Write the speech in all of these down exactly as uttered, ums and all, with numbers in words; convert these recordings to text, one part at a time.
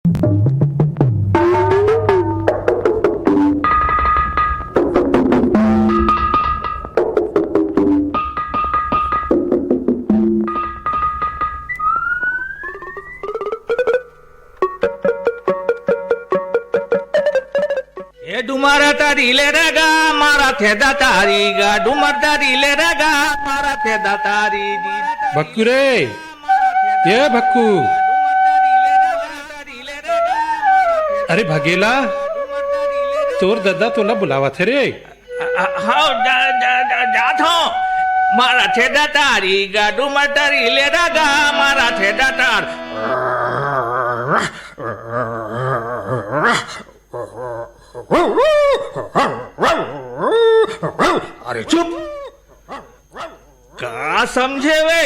ए डुमर तरी ले रगा, मारा थे दतारी गा, डुमर तरी ले रगा, मारा थे दतारी जी। भक्कू रे, ए भक्कू। अरे भगेला, तोर ददा तोला बुलावत हे रे। हाँ, जा, जा, जा, जात हूँ। मारा थे दतारी गा, डुमर तरी ले रगा, मारा थे दतार। अरे चुप! का समझे वे?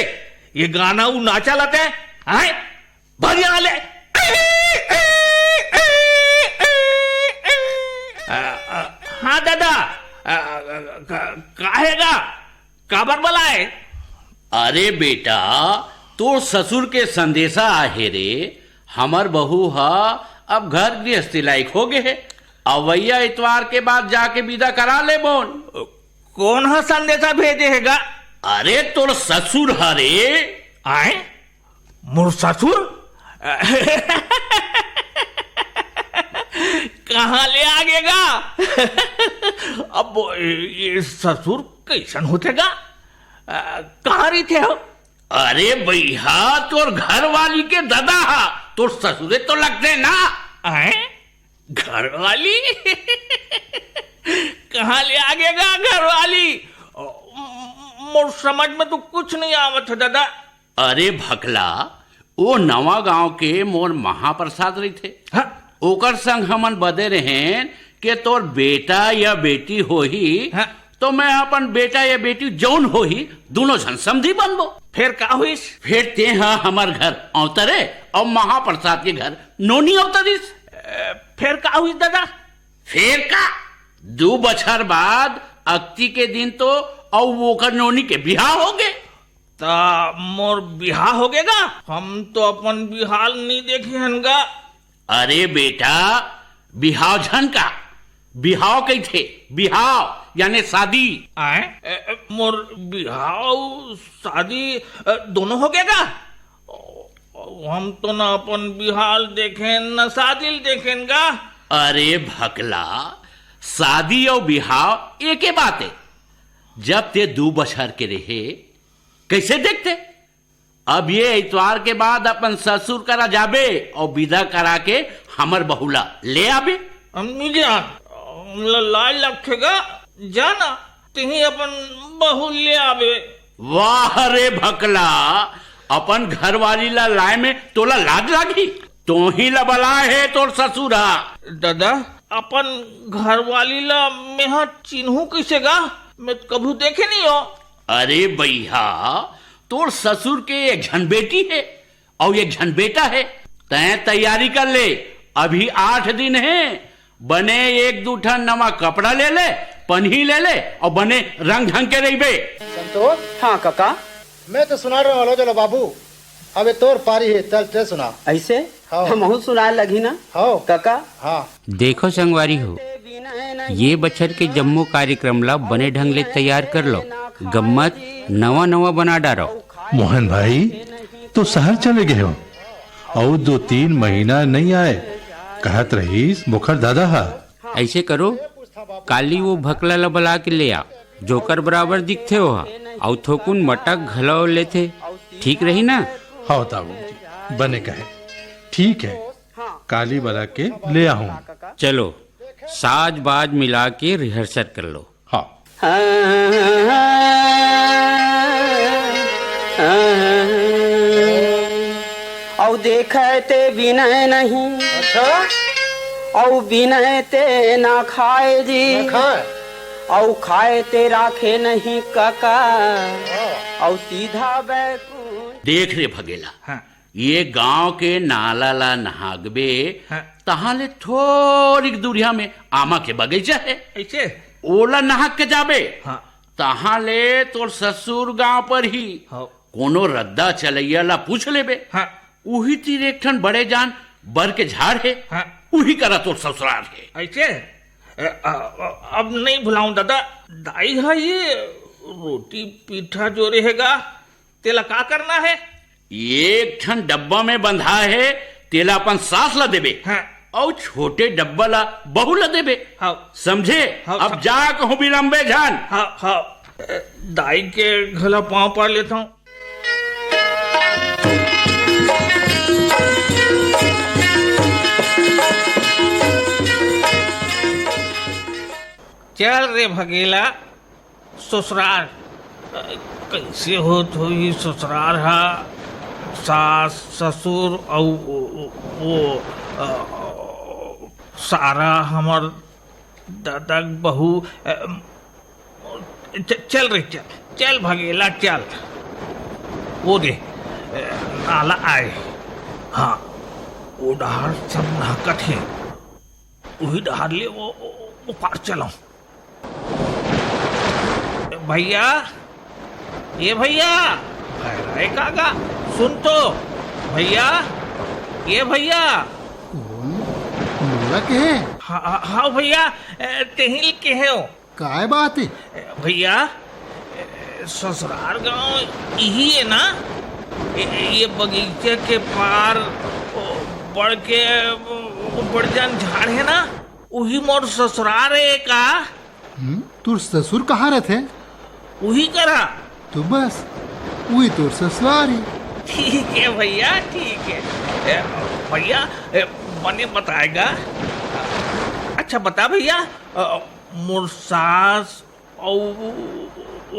ये गाना उ नाचा लते? आय? बढ़िया ले। आ, आ, हाँ दादा, आ, आ, का, काहे गा? काबर बलाए? अरे बेटा, तोर ससुर के संदेशा आहे रे। हमर बहू ह अब घर गृहस्थी लायक हो गे हे। अवइया इतवार के बाद जाके विदा करा लेबोन। कोन ह संदेशा भेजे हे गा? अरे तोर ससुर ह रे। आए? मोर ससुर? कहाँ ले आ गे गा? अब ये ससुर कइसन होथे गा? आ, कहाँ रहिथे हो? अरे भैया, तोर घरवाली के ददा हा, तोर ससुरे तो लगथे ना। आए? घरवाली? कहाँ ले आ गे गा घरवाली? मोर समझ में तो कुछ नहीं आवत हे दादा। अरे भकला, ओ नवा गांव के मोर महाप्रसाद रहिथे। हाँ। ओकर संग हमन बदे रहेन के तोर बेटा या बेटी होही, हाँ। तो मैं अपन बेटा या बेटी जौन होही, दूनों झन समधी बनबो। फेर का होइस? फेर तेहा हमर घर अवतरे अउ महाप्रसाद के घर नोनी अवतरिस। ए, फेर का होइस दादा? फेर का, दू बछर बाद अक्ती के दिन तो अउ ओकर नोनी के बिहाव हो गे। त मोर बिहाव हो गे गा? हम तो अपन बिहाव ल नइ देखे हन गा। अरे बेटा, बिहाव झन का, बिहाव कहिथे, बिहाव याने शादी। आय? ए, ए, मोर बिहाव, शादी, ए, दोनों हो गे गा? ओ, हम तो ना अपन बिहाव ल देखेन, ना शादी ल देखेन गा। अरे भकला, शादी अउ बिहाव एके बात हे। जब ते दू बछर के रहे, कइसे देखते? अब ये इतवार के बाद अपन ससुर करा जाबे अउ विदा करा के हमर बहू ला ले आबे। अम्मी जान, हमला लाज लगथे गा, जा ना, तिही अपन बहू ले आबे। वाह रे भकला, अपन घरवाली ला लाए में तोला लाज लागही? तोही ला बलाए हे तोर ससुर हा। दादा, अपन घरवाली ला मेहा चिन्हूं कइसे गा? मैं तो कभू देखे नइ हो। अरे बइहा, तोर ससुर के एक झन बेटी हे अउ एक झन बेटा हे। तैं तैयारी कर ले, अभी आठ दिन हे, बने एक दू ठन नवा कपड़ा ले ले, पनही ले ले अउ बने रंग ढंग के रहिबे। संतोष। हाँ कका। मैं तो सुनाए रहेंव, चलो बाबू, अबे तोर पारी हे, चल ते सुना। अइसे? हाँ। हमहू सुनाए लगही ना। हाँ। कका। हाँ। देखो संगवारी हो, ये बछर के जम्मो कार्यक्रम ला बने ढंग ले तैयार कर लो, गम्मत नवा नवा बना डारो। मोहन भाई, तो शहर चले गे हो अउ दो तीन महीना नइ आए, कहत रहिस मोखर दादा हा। अइसे करो, काली वो भकला ला बला के ले आ, जोकर बराबर दिखथे ओहा, अउ थोकुन मटक घलो लेथे, ठीक रही ना? हव ताऊ जी, बने कहे, ठीक हे, काली बला के ले आहूं। चलो, साज बाज मिला के rehearsal कर लो। हाँ। अउ देखे ते बिनय नहीं। अच्छा। अउ बिनय ते ना खाए जी। ना खाए। अउ खाए ते राखे नहीं कका। हाँ। अउ सीधा बैकुंठ। देख रे भगेला। हाँ। ये गांव के नाला ला नहागबे, हाँ। तहां ले थोरिक दूरिहा में आमा के बगीचा हे। अइसे? ओला नहाग के जाबे, हाँ। तहां ले तोर ससुर गांव परही। हाँ। कोनो रद्दा चलइया ला पूछ लेबे। हाँ। उही तीर एक ठन बड़े जान बर के झाड़ हे, हाँ। उही करा तोर ससुरार हे। ऐसे? ए, अ, अ, अब नहीं भुलाऊं दादा, दाई हा ये रोटी पीठा जो रहेगा, तेला का करना हे? एक ठन डब्बा में बंधा हे, तेला अपन सास ला देबे। हाँ। अउ छोटे डब्बा ला बहू ला देबे। हाँ। समझे? हाँ, अब सम- जा कहूँ बिलम्बे झन। हाँ, हाँ। ए, दाई के घला पाँव पर लेता हूँ। चल रे भगेला, ससुरार, अ, कइसे होत होही ससुरार हा? सास, ससुर अउ ओ, ओ, ओ, अ, सारा हमर ददा के बहू, अ, च-, चल रे, चल, चल भगेला, चल। ओ दे, अ, नाला आए। हाँ, ओ डहार सब नहकत हे। उही डहार ले ओ, ओ, ओ पार चलंव। भैया, ए भैया, भैरा ए काका, सुन तो, भैया, ए भैया। कोन? मोला कहे? हाँ, हाँ, हाँ भैया, ए, तेहिल कहे हो। काय बात हे? ए, भैया, ए, ससुरार गांव इही हे ना? ए, ए, ये बगीचे के पार, ओ, बड़ के, ओ, बड़ जान झाड़ हे ना? उही मोर ससुरार हे का? हम्म, तोर ससुर कहाँ रहिथे? उही करा। तो बस, उही तोर ससुरार हे। ठीक हे भैया, ठीक हे। ए, भैया, ए, बने बताएगा। अच्छा बता भैया, अ, मोर सास अउ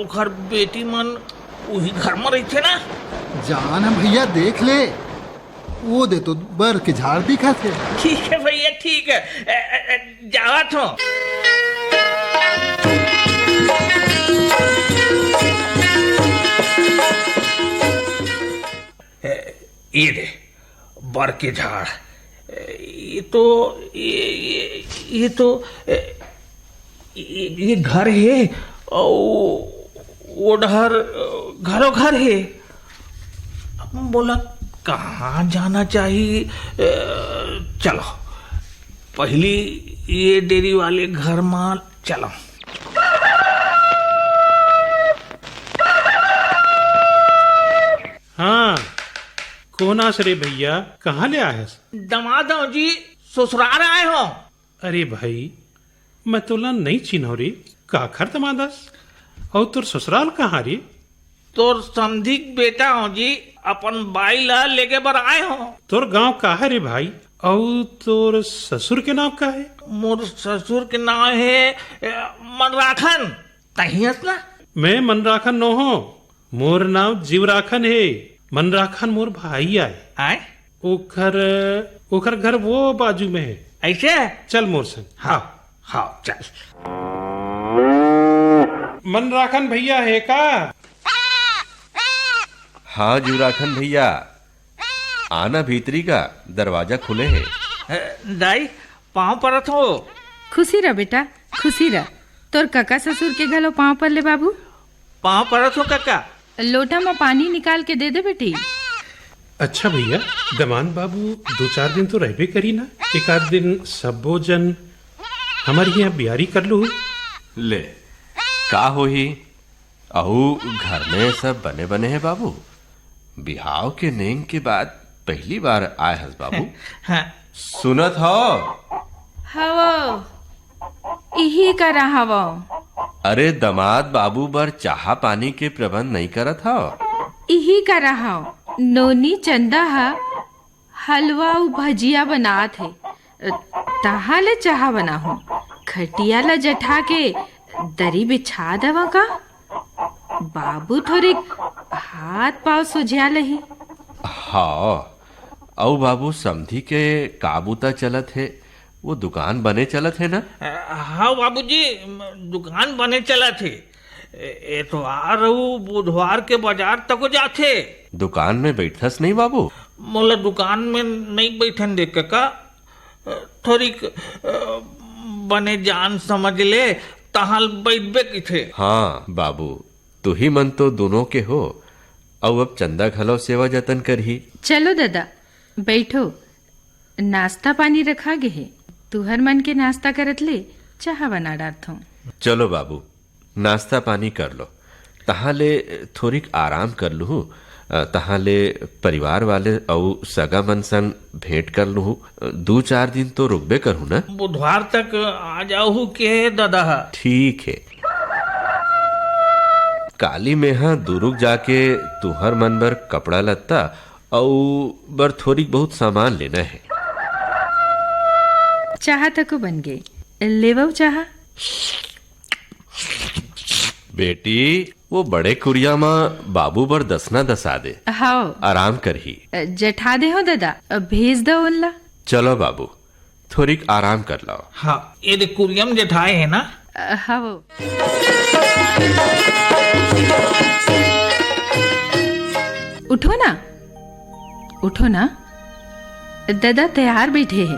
ओखर बेटी मन उही घर म रहिथे ना? जान हे भैया, देख ले, ओ दे तो बर के झाड़ दिखत हे। ठीक हे भैया, ठीक हे। ए, ए, ए, जावत हों। ए, ये दे, बर के झाड़। ए, ये तो, ये, ये, ये तो, ए, ये, ये घर हे, अउ ओ डहर, अ, घरो घर हे। अब मोला कहाँ जाना चाही? अ, चलो, पहिली ये डेरी वाले घर म चलो। हाँ, कोन आस रे भैया, कहाँ ले आए हस? दमाद हंव जी, ससुरार आए हंव। अरे भाई, मैं तोला नइ चिन्हों रे, काखर दमाद अस? अउ तोर ससुराल कहाँ रे? तोर समधी के बेटा हंव जी, अपन बाई ला लेगे बर आए हंव। तोर गांव काहे रे भाई? अउ तोर ससुर के नांव का हे? मोर ससुर के नांव हे, ए, मनराखन। तहीं हस ना? मैं मनराखन नोहों, मोर नांव जीवराखन हे। मनराखन मोर भाई आय। आय? ओखर, ओखर घर वो बाजू में हे। ऐसे? चल मोर संग। हाँ, हाँ, चल। मनराखन भैया हे का? हाँ, जीवराखन भैया, आना भीतरी का, दरवाजा खुले हे। ए, दाई, पाँव परत हों। खुशी रह बेटा, खुशी रह। तोर कका ससुर के घलो पाँव पर ले बाबू। पाँव परत हों कका। लोटा म पानी निकाल के दे दे बेटी। अच्छा भैया, दमाद बाबू दू चार दिन तो रहिबे करही ना, एक आध दिन सब्बो जन हमर इहाँ बियारी कर लूहू। ले, का होही? अउ घर में सब बने बने हे बाबू? बिहाव के नेंग के बाद पहिली बार आए हस बाबू। हाँ। सुनत हव? हवव, इही करा हवव। अरे दमाद बाबू बर चाहा पानी के प्रबंध नइ करत हव? इही करा हव। नोनी चंदा ह हलवा अउ भजिया बनात हे। तहाँ ले चाहा बनाहूँ। खटिया ल जठा के दरी बिछा देवं का? बाबू थोरिक हाथ पाँव सोझिया लही। हाँ, अउ बाबू समधी के का बूता चलत हे? वो दुकान बने चलत हे ना? अ, हाँ बाबूजी, म, दुकान बने चलत हे। ए-, एतवार अउ बुधवार के बाजार तको जाथे। दुकान में बइठथस नहीं बाबू? मोला दुकान में नइ बइठन दे कका। अ, थोरिक, अ, बने जान समझ ले, तहाँ बइठबे कहिथे। हाँ बाबू, तुही मन तो दूनों के हो, अउ अब चंदा घलो सेवा जतन करही। चलो ददा, बइठो। नाश्ता पानी रखा गे हे। तुहर मन के नाश्ता करत ले चाहा बना डारथों। चलो बाबू, नाश्ता पानी कर लो। तहाँ ले थोरिक आराम कर लूहूँ। अ, तहाँ ले परिवार वाले अउ सगा मन संग भेंट कर लूहूँ। अ, दू चार दिन तो रुकबे करहूँ ना। बुधवार तक आ जाहू के ददा? ठीक हे। काली मेहा दुरुग जाके तुहर मन बर कपड़ा लत्ता अउ बर थोरिक बहुत सामान लेना हे। चाहा तको बन गे, लेवव चाहा। बेटी, वो बड़े कुरिया म बाबू बर दसना दसा दे। हव। आराम करही। अ, जठा दे हो ददा, अ, भेज दव ओला। चलो बाबू, थोरिक आराम कर लव। हाँ, ये दे कुरिया म जठाए हे ना? अ, हव। उठो ना, उठो ना। ददा तैयार बैठे हे,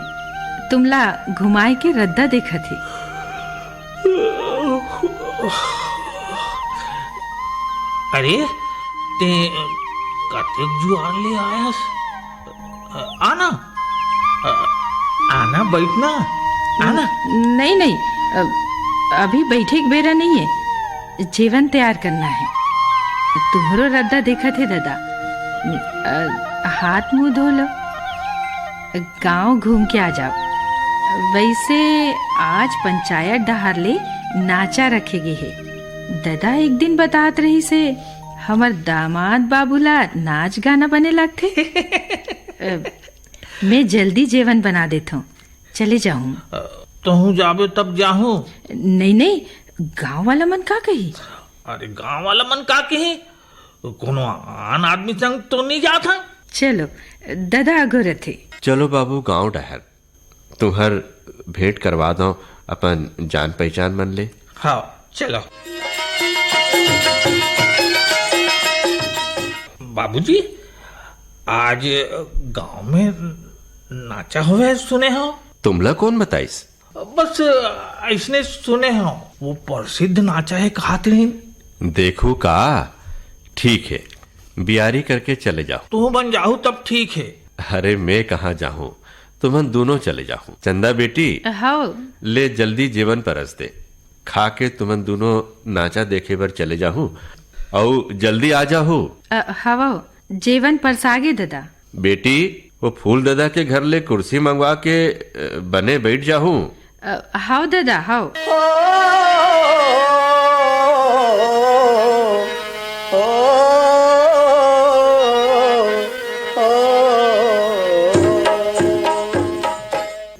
तुमला घुमाए के रद्दा देखत हे। अरे, ते कतेक जुआर ले आयस? आना, आना, बैठना, आना। नहीं, नहीं, अभी बैठे के बेरा नहीं है, जेवन तैयार करना है। तुहरो रद्दा देखत हे ददा। अ, हाथ मुंह धो लो, गांव घूम के आ जाओ। वैसे आज पंचायत डहार ले नाचा रखे गे हे। ददा एक दिन बतात रहिस हे, हमर दामाद बाबू ला नाच गाना बने लगथे। अ, मैं जल्दी जेवन बना देथों, चले जाहूं। अ, तहूं जाबे तब जाहूं। नहीं, नहीं, गांव वाला मन का कही? अरे, गांव वाला मन का कही? कोनो आन आदमी संग तो नहीं जात हन? चलो, ददा आगो रथे। चलो बाबू, गांव डहर तुहर भेंट करवा दो अपन जान पहचान मन ले। हाँ, चलो। बाबूजी, आज गांव में नाचा होवे सुने हो? तुमला कौन बताइस? बस अइसने सुने हो, वो प्रसिद्ध नाचा है कहत रहिन। देखू का, ठीक है, बियारी करके चले जाओ। तू बन जाहू तब ठीक है। अरे मैं कहाँ जाहूँ, तुमन दोनों चले जाहू। चंदा बेटी, हव। ले जल्दी जेवन परस दे, खा के तुमन दोनों नाचा देखे बर चले जाहू, अउ जल्दी आ जाहू। अ, हव, जेवन परसागे ददा। बेटी, वो फूल ददा के घर ले कुर्सी मंगवा के, अ, बने बैठ जाहू। अ, हव ददा, हव।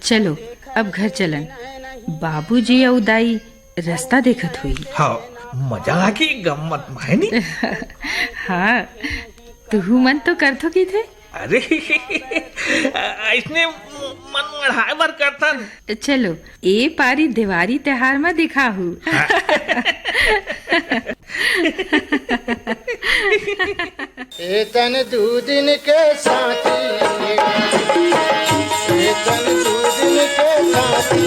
चलो, अब घर चलन। बाबूजी अउ दाई रस्ता देखत होही। हाँ, मजा आगे गम्मत में, है नी? हाँ, तुहू मन तो करथो कहिथे। अरे, अइसने मन बढ़ाए बर करथन। चलो, ए पारी देवारी त्योहार म दिखाहू। हाँ। ए तन दू दिन के साथी, ए तन दू दिन के साथी,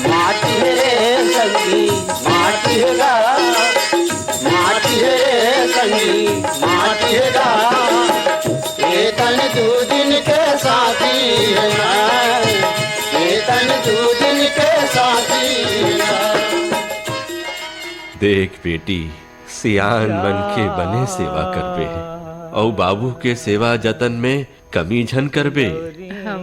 माटी रे संगी, माटी गा, माटी रे संगी, माटी गा। ए तन दू दिन के साथी, ए तन दू दिन के साथी। देख बेटी, सियान मन के बने सेवा करबे, अउ बाबू के सेवा जतन में कमी झन करबे। हव।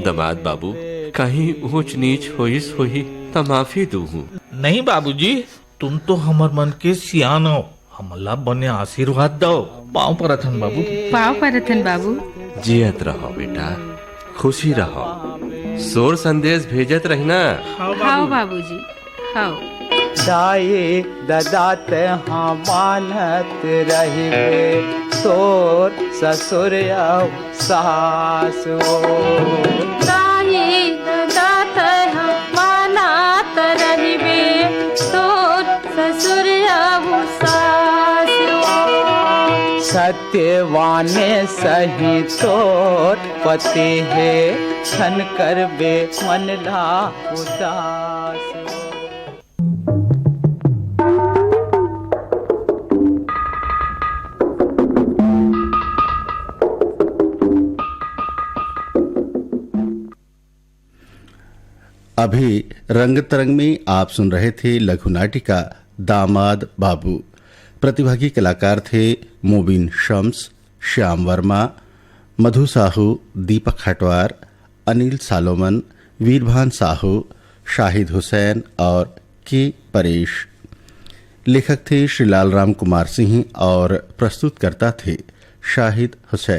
दमाद बाबू, कहीं ऊंच नीच होइस होही, त माफी दूहूं। नहीं बाबूजी, तुम तो हमर मन के सियान हो, हमला बने आशीर्वाद दव। पाँव परत हन बाबू। पाँव परत हन बाबू। जियत रहो बेटा, खुशी रहो, सोर संदेश भेजत रहिना। हव बाबूजी, हव। दाई ददा तेहा मानत रहिबे, तोर ससुर अउ सास ओ। दाई ददा तेहा मानत रहिबे, तोर ससुर अउ सास ओ। सत्यवाने सही तोर पति हे, झन करबे मन ला उदास। अभी रंग तरंग में आप सुन रहे थे लघु नाटिका दामाद बाबू। प्रतिभागी कलाकार थे मोबिन शम्स, श्याम वर्मा, मधु साहू, दीपक हटवार, अनिल सालोमन, वीरभान साहू, शाहिद हुसैन और के परेश। लेखक थे श्री लाल राम कुमार सिंह और प्रस्तुतकर्ता थे शाहिद हुसैन।